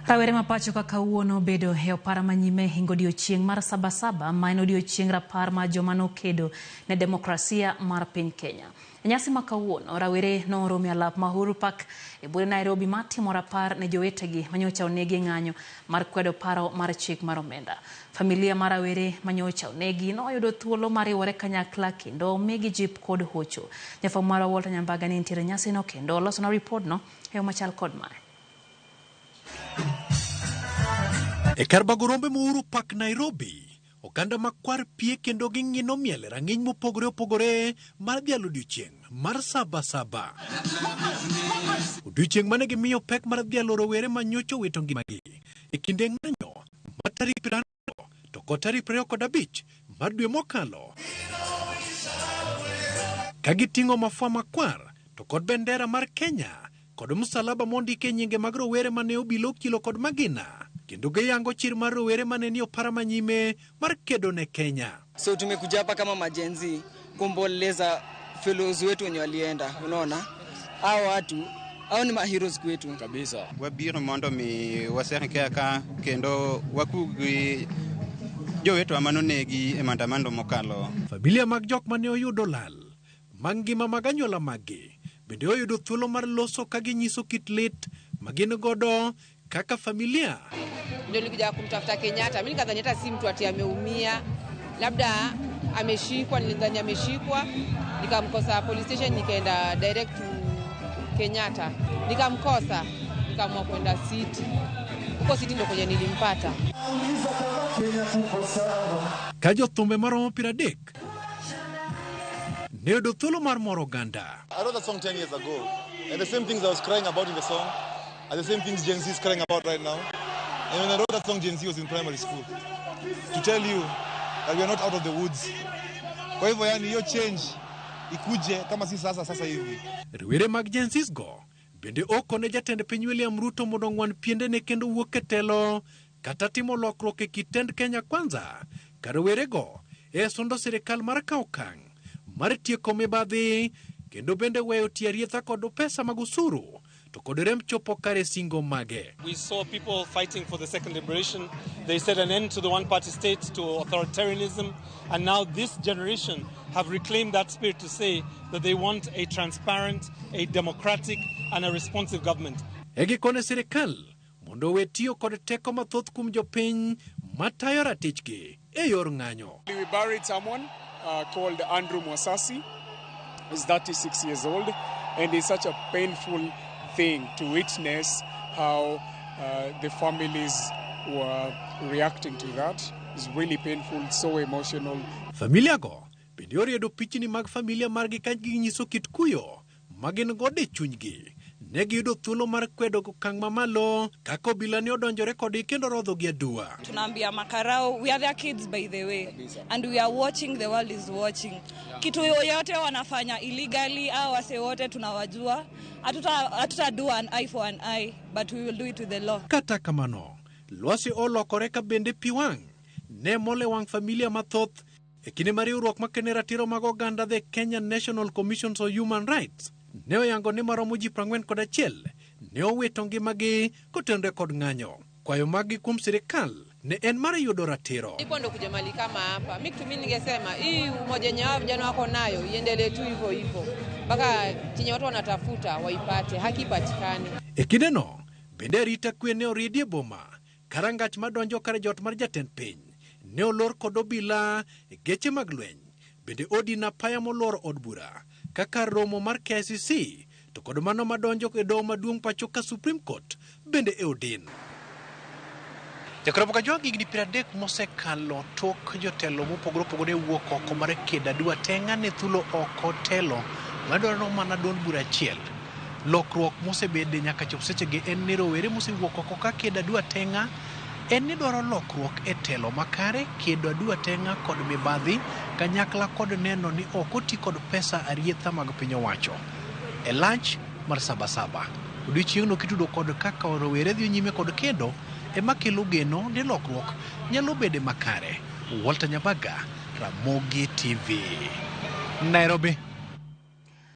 Rawere ma pacho ka kawuono obedo e opara manyime hingo odiochieng' mar Sabasaba ma en odiochieng' rapar mar joma nokedo ne demokrasia mar piny Kenya. E nyasi ma kawuono, rawere nooromo e alap ma Uhuru Park e buore Nairobi mar timo rapar ne jowetegi manyocha onegi e ng'anyo mar kwedo paro mar chik mar omenda. Familia mar rawere manyocha onegi noyudo thuolo mar riwore kanyakla kendo omigi jip kod hocho. Jafwambo marwa Walter Nyambaga ne nitiere e nyasino kendo olosonwa ripodno e yo machal kod mae. E kar bago rombe ma Uhuru Park, Nairobi, oganda makwar pie kendo ging'ino miel e rang'iny mopogore opogore mar dhialo odiochieng' mar Saba Saba. Odiochieng' mane gimiyo pek mar dhialo rowere ma nyocha owito ngimagi e kinde ng'anyo mar tarik 20 to kod tarik 25 mar dwe mokalo. Ka giting'o mafua makwar to kod bendera mar Kenya kod msalaba mondike nyinge mag rowere mane obilo okilo kod magina kendo giyango chir mar rowere mane ni opara manyime mar kedo ne Kenya. So tumekuja hapa kama ma-Gen Z kuomboleza fellows wetu wenye walienda, unaona hao watu hao ni ma-heroes kwetu kabisa. Wabiro mondo mi washerekea ka kendo wakugi jowetwa manonegi e maandamano mokalo. Familia mag jok mane oyudo lal mag ngima mag anyuola maggi bende oyudo thuolo mar loso ka ginyiso kit lit ma gin godo kaka familia. Ndio nilikuja kumtafuta Kenyatta. Mimi nikadhani hata si mtu ati ameumia, labda ameshikwa. Nilidhani ameshikwa, nikamkosa police station, nikaenda direct to Kenyatta, nikamkosa, nikaamua kwenda City. Huko City ndio kwenye nilimpata. Ka jothumbe maromo 30 ne oyudo thuolo mar moro oganda. I wrote that song 10 years ago, and the same things I was crying about in the song are the same things Gen Z is crying about right now. And when I wrote that song, Gen Z was in primary school. To tell you that we are not out of the woods. Kwa hivyo yani hiyo change ikuje kama si sasa sasa hivi. Rowere mag Gen Z go bende okone jatend piny William Ruto mondo ong'wan piendene kendo wuok e telo kata timo lokruok e kit tend Kenya Kwanza ka rowerego e sundo sirikal mar kawo okang' mar tieko mibadhi kendo bende weyo tiyo arietha kod pesa mag osuru to kod rem chopo kare singo mage. We saw people fighting for the second liberation. They said an end to the one-party state, to authoritarianism. And now this generation have reclaimed that spirit to say that they want a transparent, a democratic, and a responsive government. E gikone sirikal mondo owe tiyo kod teko mathoth kuom jopiny matayo ratichgi e yor ng'anyo. We buried someone called Andrew Mwasasi. He's 36 years old, and it's such a painful thing to witness how the families were reacting to that. It's really painful, so emotional. Familia go bende oriedo pichni mag familia margi ka ginyiso kit kuyo ma gin godo e chunygi. Ne giyudo thuolo mar kwedo okang' mamalo kaka obila ne odonjore kodgi kendo rodho gi adua. Tunaambia makarao, we are their kids, by the way, and we are watching, the world is watching. Kitu yoyote wanafanya illegally au wase wote tunawajua. Hatuta do an eye for an eye, but we will do it with the law. Kata kamano, lwasi olokore ka bende pi wang' ne mol e wang' familia mathoth e kinde ma riwruok makene ratiro mag oganda The Kenya National Commission on Human Rights ne oyango ni maromo ji 41 ne owito ngimagi kotenore kod ng'anyo. Kwayo maggi kuom sirikal ne en mar yudo ratiro. Iko ndo kuja mali kama hapa. Mimi kitu mimi ningesema hii umoja yenye hao vijana wako nayo iendelee tu hivyo hivyo mpaka chenye watu wanatafuta waipate, haki ipatikane. E kindeno bende arita kwe ne oriedi e boma karangach madonjo kar jot mar jatend piny ne olor kod obila e geche mag lweny bende odin apaya moluoro od bura kaka romo mar KICC to kod mano madonjo e doho maduong' pacho ka Supreme Court bende e odin. Jakrobo Kajwang' higni 30 mosekalo tok jotelo mopogore opogore wuok oko mar kedo adua teng'a ne thulo oko telo madwaro mana duond bura achiel. Lokruok mosebede nyaka chop sechegi en ni rowere mosewuok oko ka kedo adua teng'a en ni dwaro lokruok e telo makare, kedo adua teng'a kod mibadhi kanyakla kod neno ni ok oti kod pesa arietha mag piny owacho. E lach mar Sabasaba, odiochieng'no kitudo kod kaka rowere dhi nyime kod kedo ema kelo geno ni lokruok nyalo bede makare. Walter Nyabaga, Ramogi TV, Nairobi.